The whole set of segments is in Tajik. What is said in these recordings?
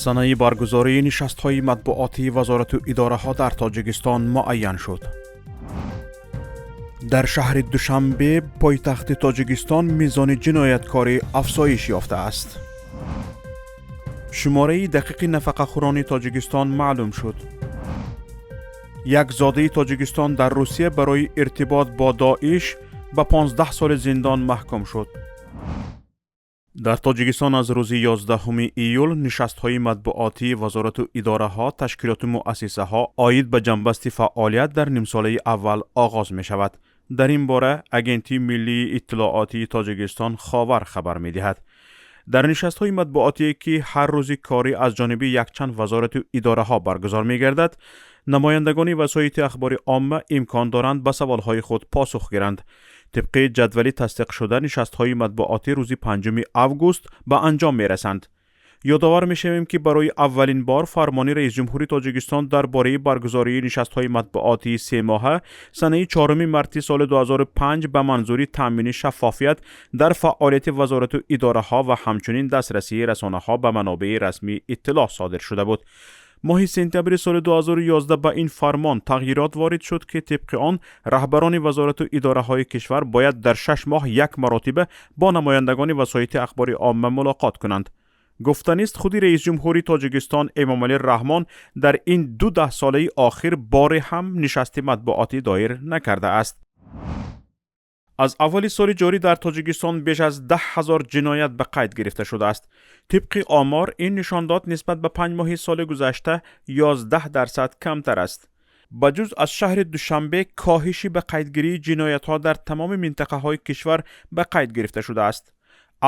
Санаи баргузории нишастҳои матбуотии вазорату идораҳо дар Тоҷикистон муайян шуд. Дар шаҳри Душанбе, пойтахти Тоҷикистон, мизони ҷинояткорӣ афзоиш ёфтааст. Шумораи дақиқи нафақахӯрони Тоҷикистон маълум шуд. Як зодаи Тоҷикистон дар Русия барои иртибот бо Доиш ба 15 соли зиндон маҳкум шуд. Дар Тоҷикистон аз рӯзи 11 июл нишастҳои матбуотии вазорату идораҳо, ташкилоту муассисаҳо оид ба ҷамъбасти фаъолият дар нимсолаи аввал оғоз мешавад. Дар ин бора Агентии миллии иттилоотии Тоҷикистон «Ховар» хабар медиҳад. Дар нишастҳои матбуотие, ки ҳар рӯзи корӣ аз ҷониби якчанд вазорату идораҳо баргузор мегардад, намояндагони васоити ахбори омма имкон доранд ба саволҳои худ посух гиранд. Тибқи ҷадвали тасдиқшуда, нишастҳои матбуотӣ рӯзи 5 август ба анҷом мерасанд. Ёдовар мешавем, ки барои аввалин бор фармони раисҷумҳури Тоҷикистон дар бораи баргузории нишастҳои матбуотии семоҳа санаи 4 марти соли 2005 ба манзури таъмини шаффофият дар фаъолияти вазорату идораҳо ва ҳамчунин дастрасии расонаҳо ба манобеи расмии иттилоъ содир шуда буд. Моҳи сентябри соли 2011 ба ин фармон тағйирот ворид шуд, ки тибқи он раҳбарони вазорату идораҳои кишвар бояд дар 6 моҳ як маротиба бо намояндагони васоити ахбори омма мулоқот кунанд. Гуфтанист, худи раисҷумҳури Тоҷикистон Эмомалӣ Раҳмон дар ин ду даҳсолаи охир боре ҳам нишасти матбуотӣ доир накардааст. Аз аввали соли ҷорӣ дар Тоҷикистон беш аз 10 000 ҷиноят ба қайд гирифта шудааст. Тибқи омор, ин нишондод нисбат ба 5 моҳи соли гузашта 11% камтар аст. Ба ҷуз аз шаҳри Душанбе, коҳиши ба қайдгирии ҷиноятҳо дар тамоми минтақаҳои кишвар ба қайд гирифта шудааст.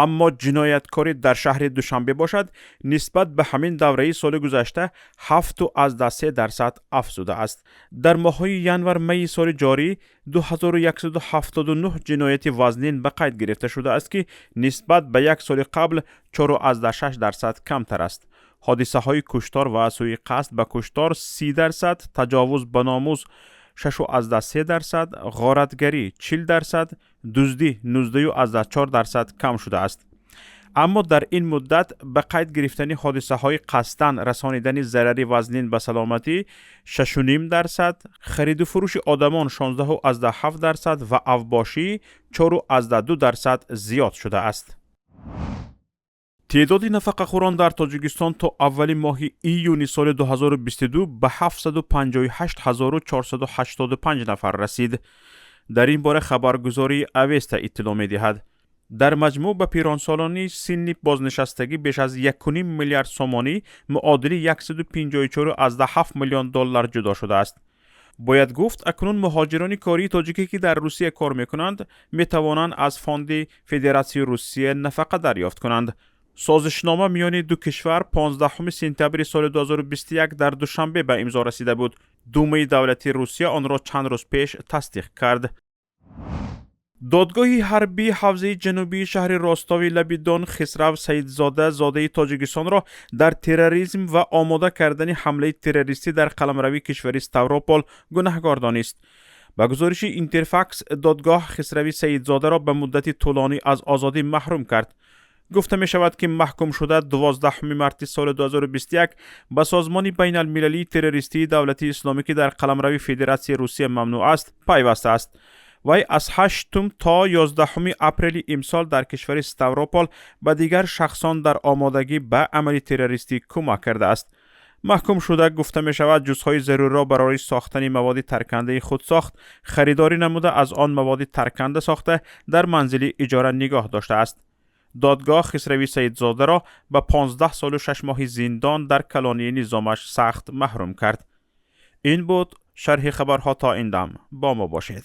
Аммо ҷинояткорӣ дар шаҳри Душанбе бошад, нисбат ба ҳамин давраи соли гузашта 7,3% афзудааст. Дар моҳҳои январ-майи соли ҷорӣ 2179 ҷинояти вазнин ба қайд гирифта шудааст, ки нисбат ба як соли қабл 4,6% камтар аст. Ҳодисаҳои куштор ва сӯиқасд ба куштор 30%, таҷовуз ба номус 6,3%, ғоратгарӣ 40%, дуздӣ 19,4% кам шудааст. Аммо дар ин муддат ба қайд гирифтани ҳодисаҳои қасдан расонидани зарари вазнин ба саломатӣ 6,5%, хариду фурӯши одамон 16,7% ва авбошӣ 4,2% зиёд шудааст. Теъдоди нафақахӯрон дар Тоҷикистон то аввали моҳи июни соли 2022 ба 758 485 нафар расид. Дар ин бора хабаргузории «Авеста» иттилоъ медиҳад. Дар маҷмӯъ ба пиронсолони синни бознишастагӣ беш аз 1,5 миллиард сомонӣ, муодили 154,7 миллион доллар ҷудо шудааст. Бояд гуфт, акнун муҳоҷирони кории тоҷикӣ, ки дар Русия кор мекунанд, метавонанд аз Фонди Федератсияи Русия нафақа дарёфт кунанд. Созишнома миёни ду кишвар 15 сентябри соли 2021 дар Душанбе ба имзо расида буд. Думаи давлатии Русия онро чанд рӯз пеш тасдиқ кард. Додгоҳи ҳарбии ҳавзаи ҷанубии шаҳри Ростови лаби Дон Хисрав Саидзода, зодаи Тоҷикистонро дар терроризм ва омода кардани ҳамлаи террористӣ дар қаламрави кишвари Ставропол гунаҳгор донист. Ба гузориши «Интерфакс», додгоҳ Хисрави Саидзодаро ба муддати тӯлонӣ аз озодӣ маҳрум кард. Гуфта мешавад, ки маҳкумшуда 12 марти соли 2021 ба созмони байналмилалии террористии Давлати Исломӣ, ки дар қаламрави Федератсияи Русия мамнӯъ аст, пайвастааст. Вай аз 8 то 11 апрели имсол дар кишвари Ставропол ба дигар шахсон дар омодагӣ ба амали террористӣ кӯмак кардааст. Маҳкумшуда, гуфта мешавад, ҷузъҳои заруриро барои сохтани маводи таркандаи худсохт харидорӣ намуда, аз он маводи тарканда сохта, дар манзили иҷора нигоҳ доштааст. Додгоҳ Хисрави Саидзодаро ба 15 солу 6 моҳи зиндон дар калонии низомаш сахт маҳрум кард. Ин буд шарҳи хабарҳо то ин дам. Бо мо бошед.